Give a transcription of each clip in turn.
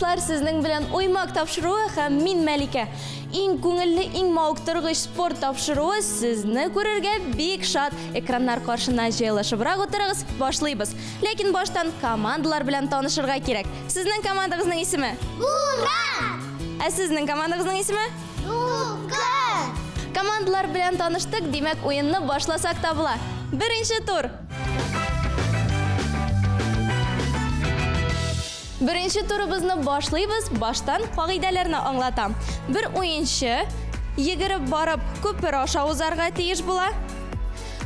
дуслар, сезнең белән Уймак тапшыруы һәм мин Мәликә. Иң күңелле, иң мавыктыргыч спорт тапшыруы сезне күрергә бик шат. Экраннар каршына җайлашыбрак утырыгыз, башлыйбыз. Ләкин баштан командалар белән танышырга кирәк. Сезнең командагызның исеме? Буран! Ә сезнең командагызның исеме? Дулкын! Командалар белән таныштык, димәк, уенны башласак та була. Беренче тур. Беренче турыбызны башлыйбыз, баштан кагыйдәләрне аңлатам. Бер уенчы йөгереп барып күпер аша узарга тиеш була.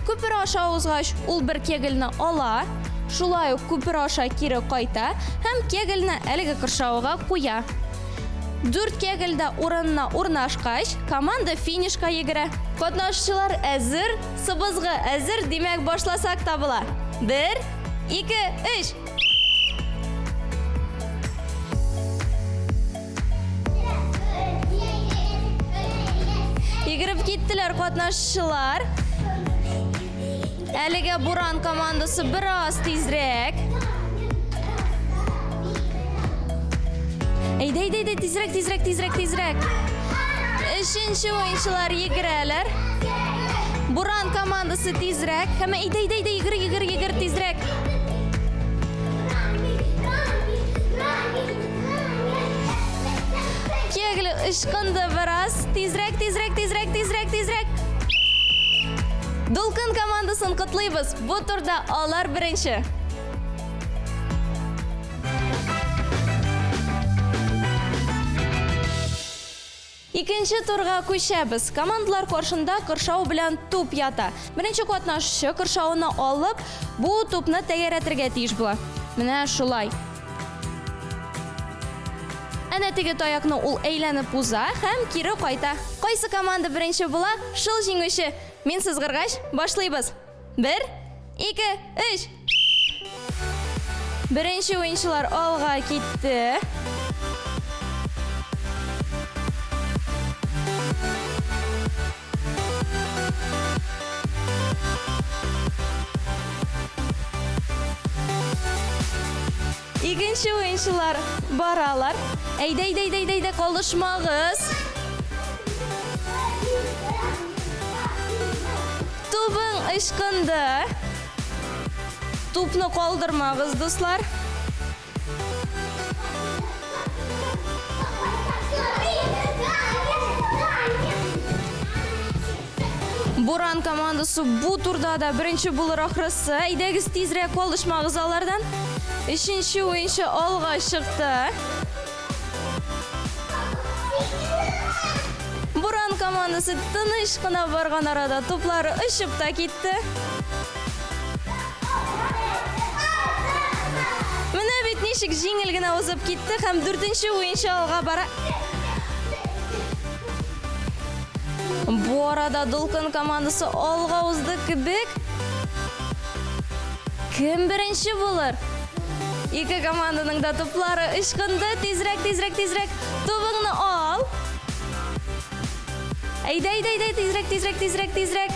Күпер аша узгач, ул бер кегельне ала, шулай ук күпер аша кире кайта һәм кегельне әлеге кыршавыга куя. Дүрт кегель дә урынына урнашкач, команда финишка йөгерә. Катнашучылар әзер, Сыбызгы әзер, димәк, башласак та була. Бер, ике, өч. Йөгереп киттеләр катнашучылар. Әлегә Буран командасы бераз тизрәк. Әйдә, әйдә, әйдә, тизрәк, тизрәк, тизрәк, тизрәк. Өченче уенчылар йөгерәләр. Буран командасы тизрәк. Һәм әйдә, әйдә, әйдә, йөгер, йөгер, йөгер, тизрәк. Кегли ычкынды бераз. Тизрәк, тизрәк, тизрәк, тизрәк, тизрәк. Дулкын командасын котлыйбыз. Бу турда алар беренче. Икенче турга күчәбез. Командалар каршында кыршау белән туп ята. Беренче катнашучы кыршауны алып, бу тупны тәгәрәтергә тиеш була. Менә шулай. Әнә теге таякны ул әйләнеп уза һәм кире кайта. Кайсы команда беренче була, шул җиңүче. Мин сызгыргач, башлыйбыз. Бер, ике, өч! Беренче уенчылар алга китте. Икенче уенчылар баралар. Әйдә, әйдә, әйдә, әйдә, әйдә, калышмагыз. Тубың ычкынды. Тупны калдырмагыз, дуслар. Буран командасы бу турда да беренче булыр ахрысы. Әйдәгез тизрәк калышмагыз алардан. Өченче уенчы алга чыкты. Буран командасы тыныч кына барган арада туплары очып та китте. Менә бит ничек җиңел генә узып китте һәм дүртенче уенчы алга бара. Бу арада Дулкын командасы алга узды кебек. Кем беренче булыр? Ике команданың да туплары ычкынды. Тизрәк, тизрәк, тизрәк. Тубыңны ал. Әйдә, әйдә, әйдә, тизрәк, тизрәк, тизрәк, тизрәк.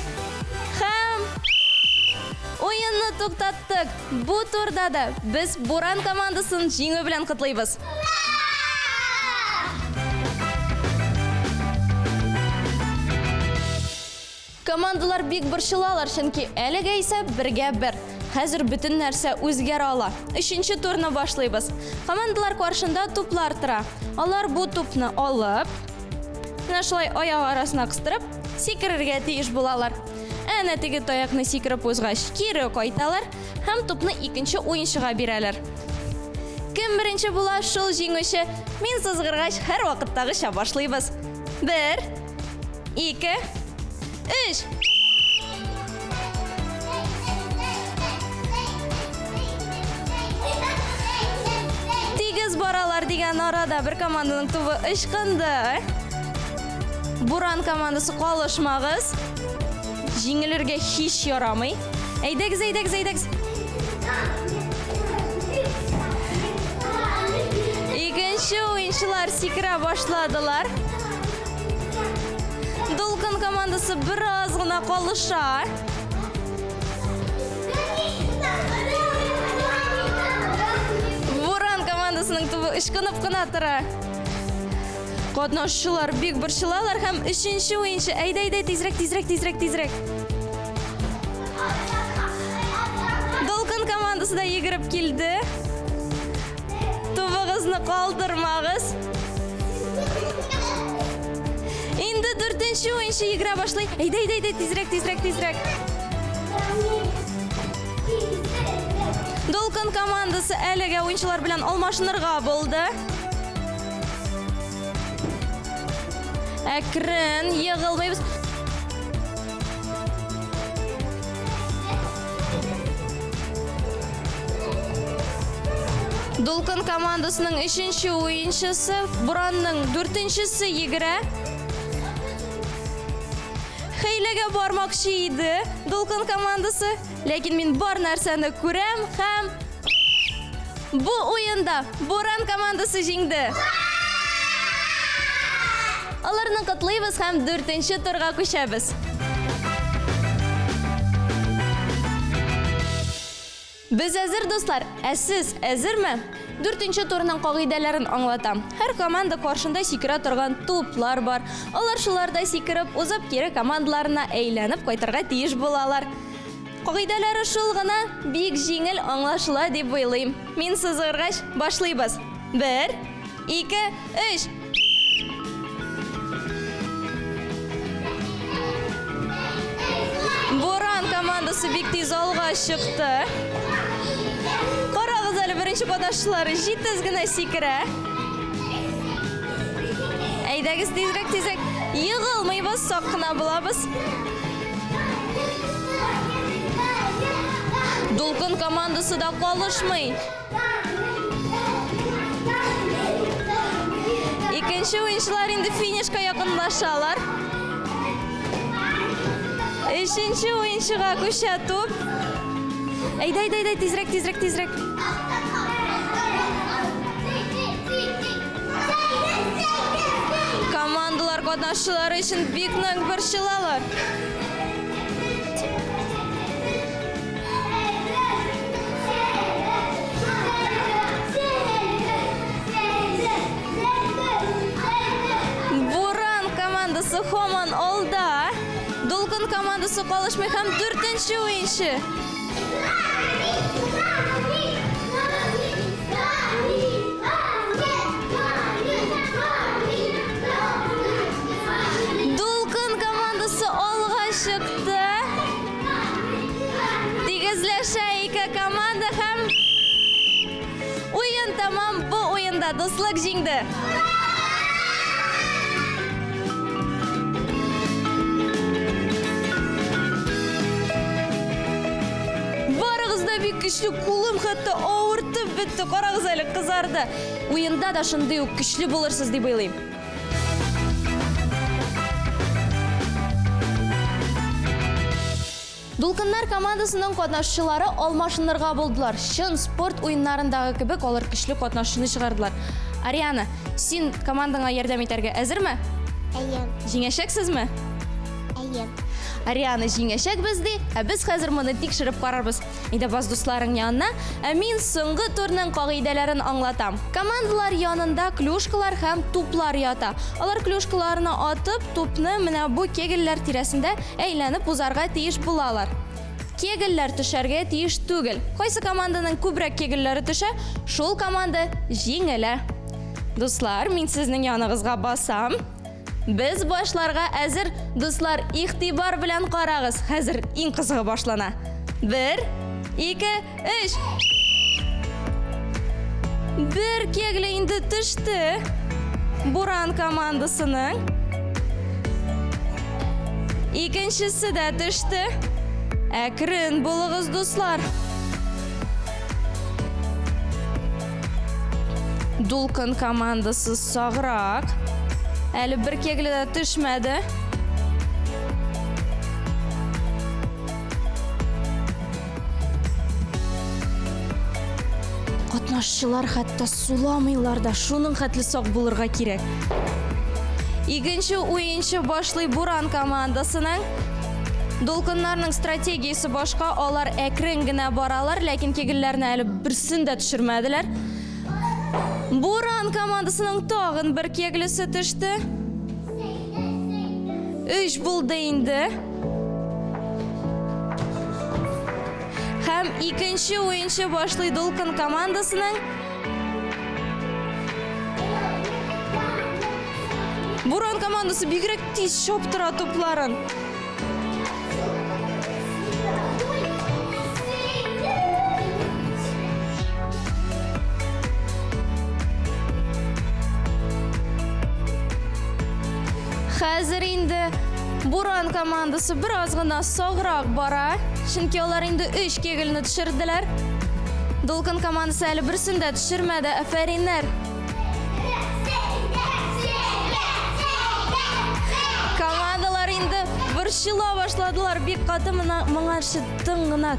Һәм уенны туктаттык. Бу турда да без Буран командасын җиңү белән котлыйбыз. Командалар бик борчылалар, чөнки әлегә исәп бергә бер. Хәзер бөтен нәрсә үзгәрә ала. Өченче турны башлыйбыз. Командалар каршында туплар тора. Алар бу тупны алып, менә шулай аяк арасына кыстырып, сикерергә тиеш булалар. Әнә теге таякны сикереп узгач, кире кайталар һәм тупны икенче уенчыга бирәләр. Кем беренче була, шул җиңүче. Мин сызгыргач, һәрвакыттагыча башлыйбыз. Бер, ике, өч. Тигез баралар дигән арада бер команданың тубы ычкынды. Буран командасы калышмагыз. Җиңелергә һич ярамый. Әйдәгез, әйдәгез, әйдәгез. Икенче уенчылар сикерә башладылар. Дулкын командасы бераз гына калыша. Буран командасы командасының тубы ычкынып кына тора. Катнашучылар бик борчылалар һәм өченче уенчы, әйдә, әйдә, тизрәк, тизрәк, тизрәк, тизрәк. Дулкын командасы да йөгереп килде. Тубыгызны калдырмагыз. Инде дүртенче уенчы йөгерә башлый. Әйдә, әйдә, әйдә, тизрәк, тизрәк, тизрәк. Дулкын командасы әлегә уенчылар белән алмашынырга булды. Әкрен егылмыйбыз. Дулкын командасының өченче уенчысы, Буранның дүртенчесе йөгерә. Хәйләгә бармакчы иде Дулкын командасы, ләкин мин бар нәрсәне күрәм һәм бу уенда Буран командасы җиңде. Аларны котлыйбыз һәм дүртенче турга күчәбез. Без әзер, дуслар! Ә сез әзерме? Дүртенче турның кагыйдәләрен аңлатам. Һәр команда каршында сикерә торган туплар бар. Алар шуларда сикереп узып, кире командаларына әйләнеп кайтырга тиеш булалар. Кагыйдәләре шул гына, бик җиңел аңлашыла дип уйлыйм. Мин сызгыргач, башлыйбыз. Бер, ике, өч! Буран командасы бик тиз алга чыкты. Карагыз әле, беренче катнашчылар җитез генә сикерә. Әйдәгез тизрәк, тизрәк. Егылмыйбыз, сак кына булабыз. Дулкын командасы да калышмый. Икенче уенчылар инде финишка якынлашалар. Өченче уенчыга күчә туп. Әйдә, әйдә, әйдә, тизрәк, тизрәк, тизрәк. Командалар катнашчылары өчен бик нык борчылалар. Буран командасы һаман алда. Дулкын командасы калышмый һәм дүртенче уенчы. Дулкын командасы алга чыкты. Тигезләшә ике команда һәм уен тәмам. Бу уенда дуслык җиңде. Барыгыз да бик көчле, кулым хәтта авыртып бетте. Карагыз әле, кызарды. Уенда да шундый ук көчле булырсыз дип уйлыйм. Дулкыннар командасының катнашчылары алмашынырга булдылар. Чын спорт уеннарындагы кебек алар көчле катнашчыны чыгардылар. Ариана, син командаңа ярдәм итәргә әзерме? Әйе. Җиңәчәксезме? Әйе. Ариана җиңәчәкбез ди, ә без хәзер моны тикшереп карарбыз. Әйдә бас дусларың янына, ә мин соңгы турның кагыйдәләрен аңлатам. Командалар янында клюшкалар һәм туплар ята. Алар клюшкаларны атып, тупны менә бу кегельләр тирәсендә әйләнеп узарга тиеш булалар. Кегельләр төшәргә тиеш түгел. Кайсы команданың күбрәк кегельләре төшә, шул команда җиңелә. Дуслар, мин сезнең яныгызга басам. Без башларга әзер, дуслар, игътибар белән карагыз, хәзер иң кызыгы башлана. Бер, ике, өч. Бер кегле инде төште. Буран командасының. Икенчесе дә төште. Әкрен булыгыз, дуслар. Дулкын командасы саграк. Әле бер кегле дә төшмәде. Катнашчылар хәтта суламыйлар да, шуның хәтле сак булырга кирәк. Икенче уенчы башлый Буран командасының. Дулкыннарның стратегиясе башка, алар әкрен генә баралар, ләкин кегельләрне әле берсен дә төшермәделәр. Буран командасының тагын бер кеглесе төште. Өч булды инде. Һәм икенче уенчы башлый Дулкын командасының. Буран командасы бигрәк тиз чаптыра тупларын. Хәзер инде Буран командасы бераз гына саграк бара, чөнки алар инде өч кегельне төшерделәр. Дулкын командасы әле берсен дә төшермәде. Афәриннәр! Командалар инде борчыла башладылар. Бик каты моңа моңарчы тын гына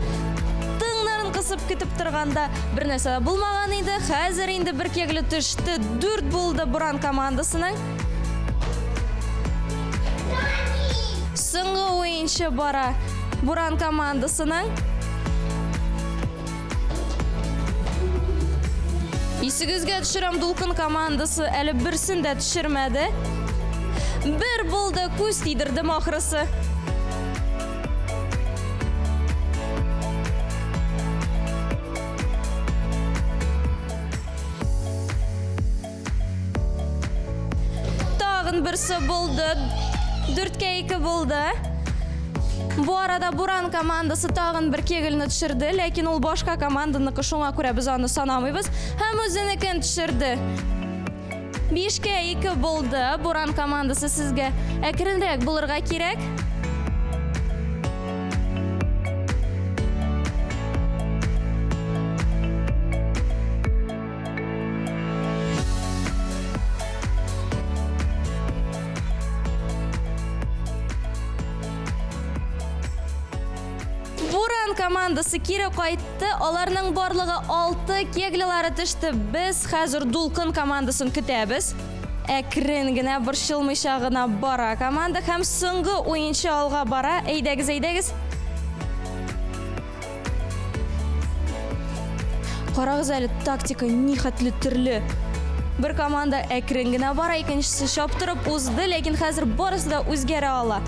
тыңнарын кысып көтеп торганда бер нәрсә дә булмаган иде. Хәзер инде бер кегле төште. Дүрт булды Буран командасының. Соңгы уенчы бара Буран командасының. Исегезгә төшерәм, Дулкын командасы әле берсен дә төшермәде. Бер булды, күз тидердем ахрысы. Тагын берсе булды. Дүрткә ике булды. Бу арада Буран командасы тагын бер кегельне төшерде, ләкин ул башка команданыкы, шуңа күрә без аны санамыйбыз. Һәм үзенекен төшерде. Бишкә ике булды. Буран командасы сезгә әкренрәк булырга кирәк. Буран командасы кире кайтты. Аларның барлыгы 6 кеглялары төште. Без хәзер Дулкын командасын көтәбез. Әкрен генә, борчылмыйча гына бара команда һәм соңгы уенчы алга бара. Әйдәгез, әйдәгез. Карагыз әле, тактика нихәтле төрле. Бер команда әкрен генә бара, икенчесе чаптырып узды, ләкин хәзер барысы да үзгәрә ала.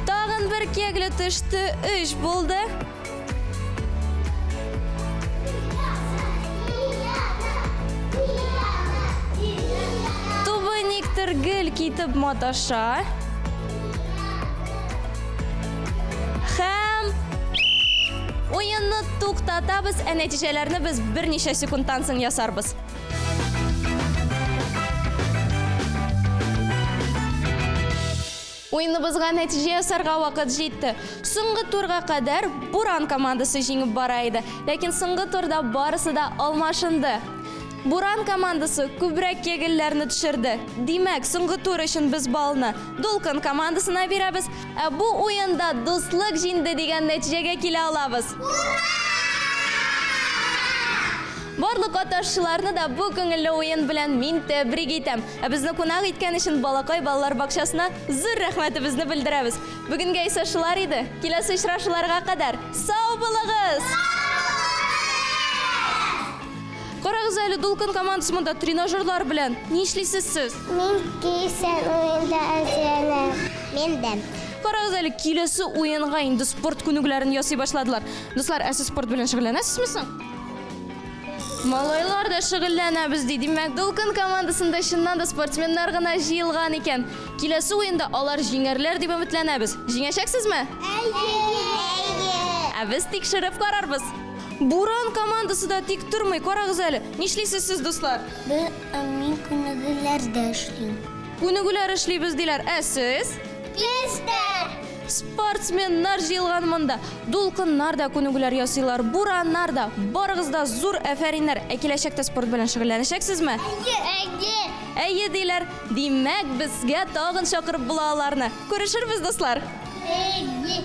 Тагын бер кегле төште, өч булды. Тубы никтер гел китеп маташа. Һәм уенны туктатабыз, ә нәтиҗәләрне без берничә секундтан соң ясарбыз. Уеныбызга нәтиҗә ясарга вакыт җитте. Соңгы турга кадәр Буран командасы җиңеп бара иде. Ләкин соңгы турда барысы да алмашынды. Буран командасы күбрәк кегельләрне төшерде. Димәк, соңгы тур өчен без баллны Дулкын командасына бирәбез. Ә бу уенда дуслык җиңде дигән нәтиҗәгә килә алабыз. Барлык катнашучыларны да бу күңелле уен белән мин тәбрик итәм. Ә безне кунак иткән өчен Балакай балалар бакчасына зур рәхмәтебезне белдерәбез. Бүгенгә исә шулар иде. Киләсе очрашуларга кадәр сау булыгыз! Карагыз әле, Дулкын командасы монда тренажерлар белән. Нишлисез сез? Мин киләсе уенда әзерләнәм. Мин дә. Карагыз әле, киләсе уенга инде спорт күнегүләрен ясый башладылар. Дуслар, ә сез спорт белән шөгыльләнәсезме соң? Малайлар да шөгыльләнәбез ди. Димәк, Дулкын командасында чыннан да спортсменнар гына җыелган икән. Киләсе уенда алар җиңәрләр дип өметләнәбез. Җиңәчәксезме? Әйе. Әйе. Ә без тикшереп карарбыз. Буран командасы да тик тормый, карагыз әле. Нишлисез сез, дуслар? Бе, мин күнегүләрдә эшлим. Күнегүләр эшлибез диләр. Ә сез? Без дә. Спортсменнар җыелган монда. Дулкыннар да күнегүләр ясыйлар, бураннар да. Барыгыз да зур әфәриннәр. Ә киләчәктә спорт белән шөгыльләнәчәксезме? Әйе. Әйе. Әйе диләр. Димәк, безгә тагын чакырып була аларны. Күрешербез, дуслар. Әйе.